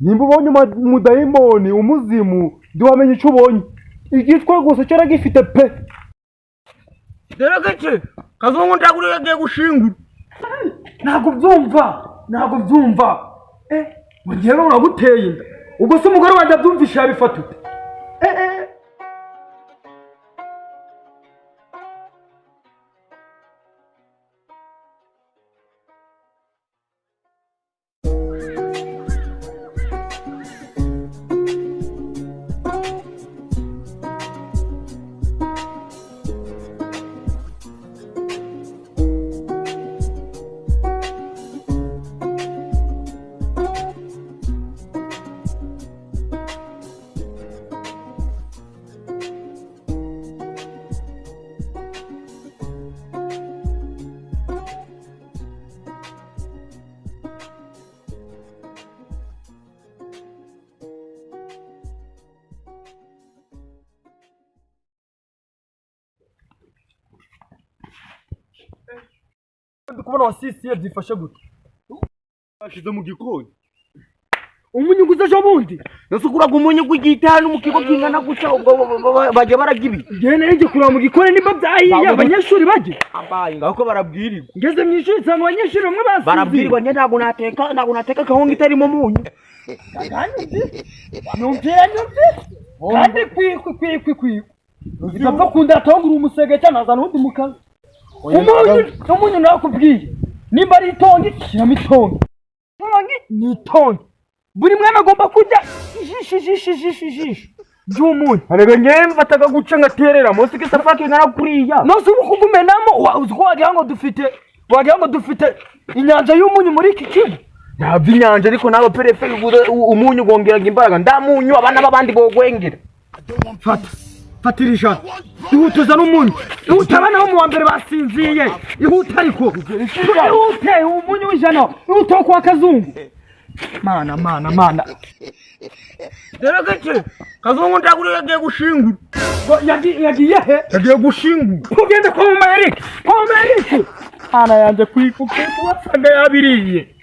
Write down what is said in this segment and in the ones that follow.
Nimba ubonye umudayimoni, umuzimu, ntiwamenya icyo ubonye. Igitwe gusa cyaragifite pe. Dore gake Kazungu ndaguriye agiye gushingura. Ntabwo byumva, ntabwo byumva. Eh, ngo ngewe uraguteye inda, ubwo se umugore wanjye abyumvishe yabifata ute? Eh, eh. Ndi kubona wasisiye, byifashe gute? Bashize mu gikoni. Umunyuguzi ejo bundi. Nasukuraga umunyu gw'igitanu mu kigo kingana gutya, ubwo bajya bararya ibi. Ngewe nari ngiye kureba mu gikoni nimba byahiye, abanyeshuri bajye. Abaye ngaho barabwirirwa. Ngeze mu ishuri nsanga abanyeshuri bamwe basinziriye. Barabwirirwa. Njye ntabwo nateka kawunga itarimo umunyu. Nyumvira, nyumvira kandi kwikwi kwikwi kwikwi bitapfa kundata ngo uri umusege cyangwa nazana uwundi mu kazi. Umunyu, umunyu nakubwiye, nimba ari itongi shyiramo itongi, itongi ni itongi. Buri mwana agomba kurya ijisho, ijisho, ijisho, ijisho ry'umunyu. Arega njyewe mfataga guca ngaterera munsi k'isafuriya kingana kuriya. Nose ubu kugumenamo uzi ko wagira ngo dufite inyanja y'umunyu muri iki kigo. Ntabwo inyanja, ariko nawe perefe umunyu gwongeraga imbaraga. Ndamunyu abana b'abandi bogwengera. Fata, fatira 100, ihute, uzane umunyu, ihute. Abana bo mu wa mbere basinziye, ihute, ariko ihute, umunyu w'100, ihute wo kwa Kazungu. Mana, mana, mana! Dore gake Kazungu ndaguriye agiye gushingura. Ngo yagiye he? Yagiye gushingura. Kugenda kwa mama Eric, kwa mama Eric. Mana yanjye, kwiku kwiku, wasanga yabiriye.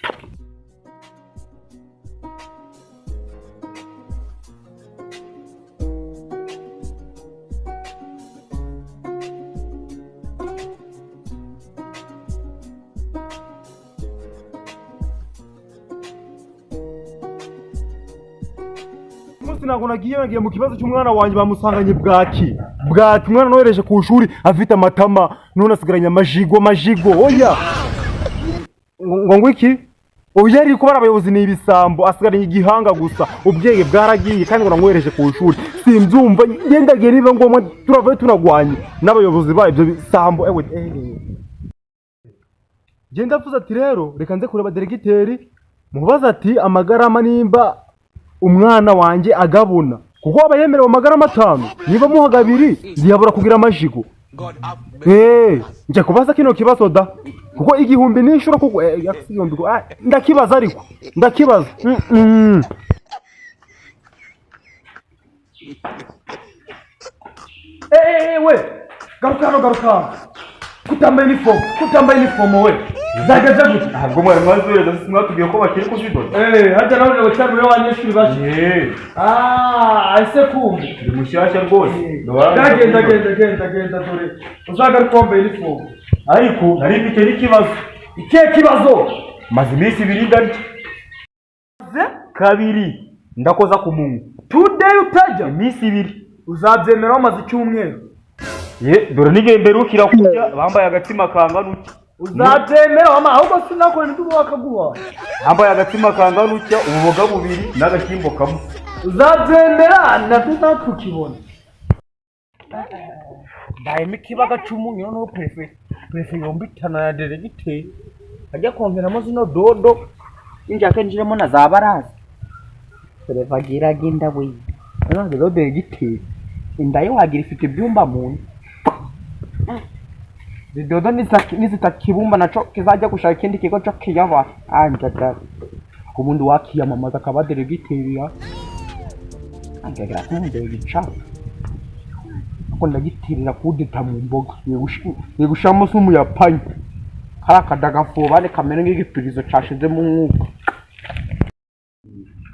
Umunsi ntabwo nagiye mu kibazo cy'umwana wanjye, bamusanganye bwaki, bwaki. Umwana nohereje ku ishuri afite amatama, none asigaranye amajigo, amajigo. Oya, ngo iki? Oya, ariko bari abayobozi ni ibisambo. Asigaranye igihanga gusa, ubwenge bwaragiye, kandi ngo namwohereje ku ishuri. Simbyumva. Ngendagiye, niba ngombwa turavayo tunagwanye n'abayobozi bayo, ibyo bisambo. Ewe, genda avuze ati rero reka nze kureba diregiteri, mubaze ati amagarama nimba umwana wanjye agabona, kuko aba yemerewe amagarama 5, niba muhaga 2 ntiyabura kugira amajigo. Njya kubaza kino kibazo da, kuko 1000 n'inshuro, kuko 1000 ndakibaza, ariko ndakibaza. Eh, eh, we, garuka hano, garuka hano. Kutambaye uniform, kutambaye uniform we, zageze gute? Ntabwo mwari mwazohereza, mwatubwiye ko bakiri kuzidoda. Eh, hajya nawe ngo cyangwa abanyeshuri bashya. Ah, ese kumbe Ndi mushyashya rwose. Genda, genda, genda, genda, dore uzagaruka wambaye uniform. Ariko nari mfite n'ikibazo. Ikihe kibazo? Maze iminsi 2 ndarya kabiri, ndakoza ku munwa. 2 day utajya? Iminsi 2. Uzabyemera wamaze icyumweru. Ye, dore n'igihe mberukira kurya bambaye agatsima kangana utya. Uzabyemera wama, ahubwo sinakora imitugu bakaguha. Bambaye agatsima kangana utya, ububoga bubiri n'agashyimbo kamwe. Uzabyemera nabyo ntakukibona. Ndahema ikibaga c'umunyu, noneho perefe yombitana na deregiteri ajya kongeramo zino dodo, injake njiremo na za baraza. Perefe agiraga inda we, noneho rero deregiteri inda ye wagira ifite ibyumba mu nda. Izi dodo nizitakibumba naco kizajya gushaka ikindi kigo co kiyobora. Anjagara ubundi wakiyamamaza akaba deregiteri ya anjagara kumundeba igicafu, ariko ndagitirira kudita mu mboga nigushiramo se umuyapanya kariya kadagafobane kamere nk'igipirizo cashizemo umwuka.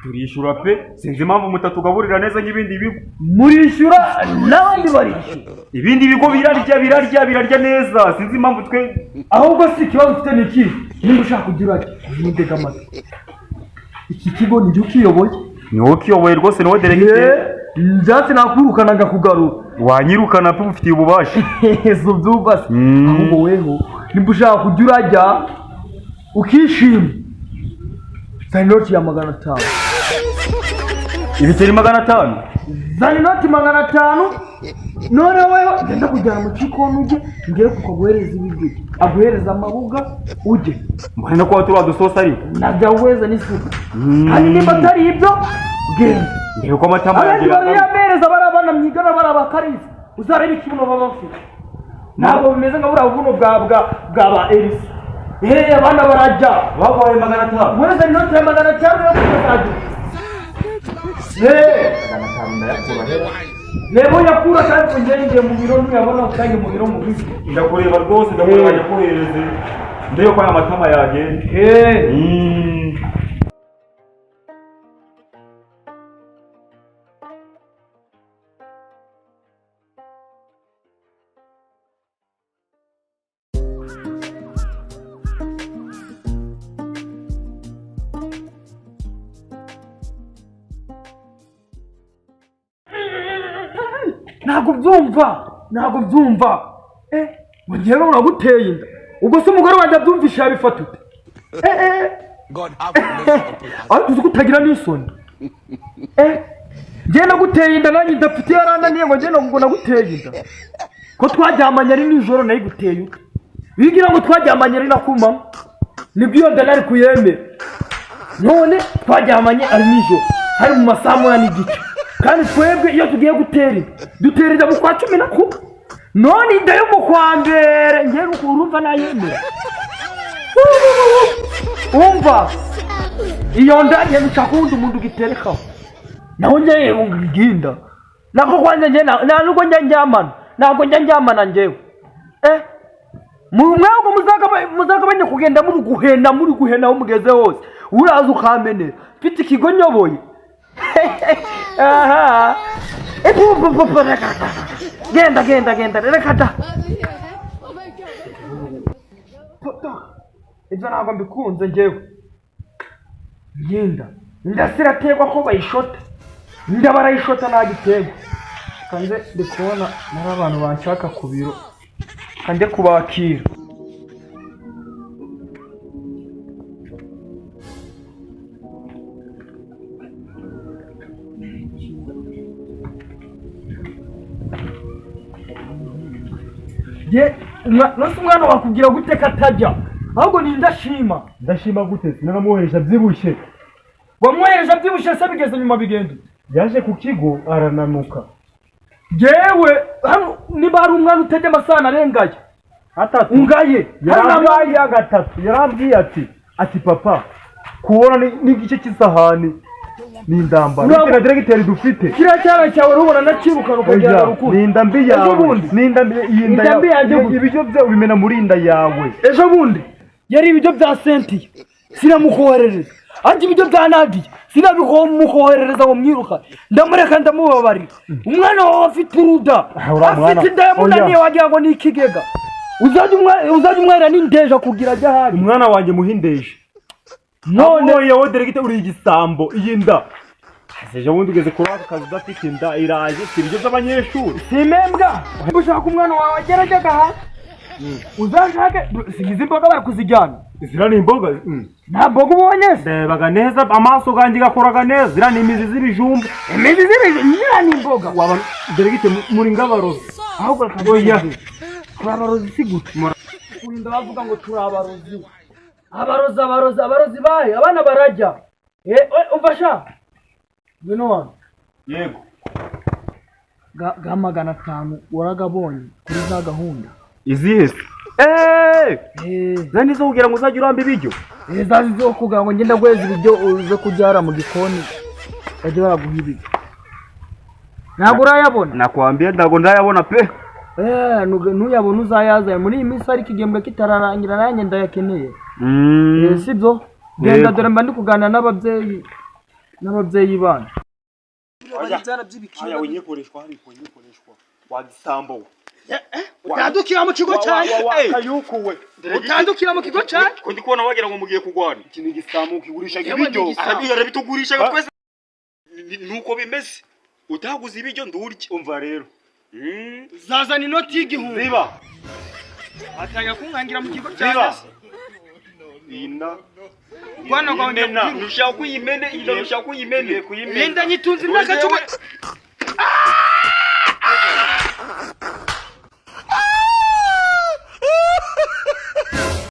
Turishyura pe, sinzi impamvu mutatugaburira neza nk'ibindi bigo. Murishyura n'abandi barishyura. Ibindi bigo birarya birarya birarya neza, sinzi impamvu twe. Ahubwo si ikibazo ufite ni iki? Nimba ushaka kugira ati ntutege amatwi, iki kigo ni jye ukiyoboye. Ni wowe ukiyoboye rwose, ni wowe deregiteri. Ibyatsi nakwirukana ngakugarura. Wanyirukana pe, ubifitiye ububasha. Si ubyumva se? Mm. Ahubwo weho nimba ushaka kujya urajya ukishima, zana inoti ya 500. Ibiceri 500? Zana inoti 500, noneho weho genda kujyana mu gikoni, ujye ngere kukaguhereza ibiryo, aguhereza amabuga ujye. Mbona no kuba turiya dusosi ariko. Najya guhereza n'isuka. Kandi nimba atari ibyo, genda. Ndebe ko amatama Abandi yanjye yagaruka. bariyamereza, bari abana mwigana, bari abakarisi, uzarebe ikibuno baba bafite, ntabwo bimeze nka buriya buno bwa ba Elisa. Eee, abana barajya. Baguhaye 500? Guhereza inoti ya 500 yo kuzajya. Eee, 500 ndayakura he? Reba uyakura, kandi njye ngiye mu biro, ntuyabona utange mu biro mu bigo. Ndakureba rwose, ndakureba, nyakohereze ndebe ko aya matama yagenda. Eee. Mm. Ntabwo byumva, ntabwo byumva. Eh, ngo ngewe uraguteye inda, ubwo se umugore wanjye abyumvishe yabifata ute? Eh eh. God have mercy upon us. Ariko uzi ko utagira n'isoni? Eh, njye naguteye inda nanjye ndafite yarananiye, ngo njye ngo naguteye inda, ko twaryamanye ari nijoro, nayiguteye ute? Bigira ngo twaryamanye ari na kumanywa, nibwo iyo nda nari kuyemera. None twaryamanye ari nijoro, hari mu masaha 8:30, kandi twebwe iyo tugiye gutera inda dutera inda mu kwa 11, none inda yo mu kwa mbere njye urumva nayemera? Umva, iyo nda njye nshaka uwundi muntu ugiterekaho, naho njye nginda nako kwanjye njye nta nubwo njya ndyamana, ntabwo njya ndyamana njyewe. Eh, mwebwe muzagabanye kugenda muri guhena, muri guhena aho mugeze hose, uraza ukamenera mfite ikigo nyoboye. Aha. Eh, pu, pu, pu, pu, reka, reka. Genda genda genda, reka da. Ibyo ntabwo mbikunze njyewe. Ngenda inda siraterwa ko bayishota, inda barayishota ntagiterwa. Kanze ndi kubona nari abantu banshaka ku biro, kanjye kubakira. Ye, nose umwana wakubwira gute ko atajya? Ahubwo ni indashima. Ndashima gute? Sinanamuhereje abyibushye. Wamwohereje abyibushye se, bigeze nyuma bigenda ute? Yaje ku kigo arananuka. Yewe, hano niba hari umwana utajya amasahani arengaye Atatu. ungaye. Yarambwiye gatatu, yarambwiye ati papa, kubona n'igice cy'isahani ni indambara. Urabona- Bitewe na diregiteri dufite. Kiriya cyana cyawe rubona nakirukana ukagera Oya, rukuru. ni inda mbi Ejo yawe. bundi. Ni inda mbi, iyi nda Inda mbi yawe. yanjye gute? Ibiryo byawe ubimena muri inda yawe. Ejo bundi yari ibiryo bya Sentiya sinamukoherereza, ariko ibiryo bya Nadiya sinabikomukoherereza ngo mwirukane, ndamureka ndamubabarira. Umwana wawe afite uruda. Ah, uriya mwana- Afite inda yamunaniye. Oya. Wagira ngo ni ikigega. Uzajya umwerera n'indeja kugira ajye ahari. Umwana wanjye muhindeje. None None wowe diregiteri uri igisambo, iyi nda. Ejo bundi ugeze kuri aka kazi udafite inda, iraje si ibiryo by'abanyeshuri. Simembwa, niba ushaka umwana wawe agera agahaha, uzashake sigize imboga bari kuzijyana. Ziriya ni imboga. Nta mboga ubonye se? Ndebaga neza, amaso ganjye gakoraga neza. Ziriya ni imizi z'ibijumba. Imizi z'ibijumba nyiriya ni imboga. Waba diregiteri muri ngabarozi. Ahubwo reka Oya. turi abarozi si gute kurinda bavuga ngo turi abarozi, abarozi, abarozi, abarozi bahe? Abana barajya. Eh, umva sha, ngwino hano. Yego. Ga 500 waragabonye kuri za gahunda? Izihe se? Eh! Eh. Zari nizo kugira ngo uzajye uramba ibiryo. Eh, zazi zo kugira ngo ngende guheza ibiryo, uze kubyara mu gikoni bajye baraguha ibiryo. Ntabwo urayabona? Nakwambia ntabwo ndayabona pe. Eh, ntuyabona uzayazane muri iyi minsi, ariko igihembwe kitararangira nanjye ndayakeneye. Eh, sibyo? Genda. Yego. Dore mba ndi kuganira n'ababyeyi. N'ababyeyi banyu. Aya, winyikoreshwa ariko winyikoreshwa wagisambo we. Utandukira mu kigo cyanjye. Kayukuwe. Utandukira mu kigo cyanjye. Ko ndi kubona wagira ngo mugiye kurwana. Iki ni igisambo kigurisha Yewe, ni ibiryo. igisambo. Arabitugurisha twese. Nuko bimeze, utaguze ibiryo ndurya. Umva rero. Zazana inoti y'igihumbi. Ziba. Atangira kunkangira mu kigo Ziba. cyanjye. Ina. Rwana rwawe. Imena. Nushaka kuyimene, ino nushaka kuyimene. Linda nyitunze imyaka 10.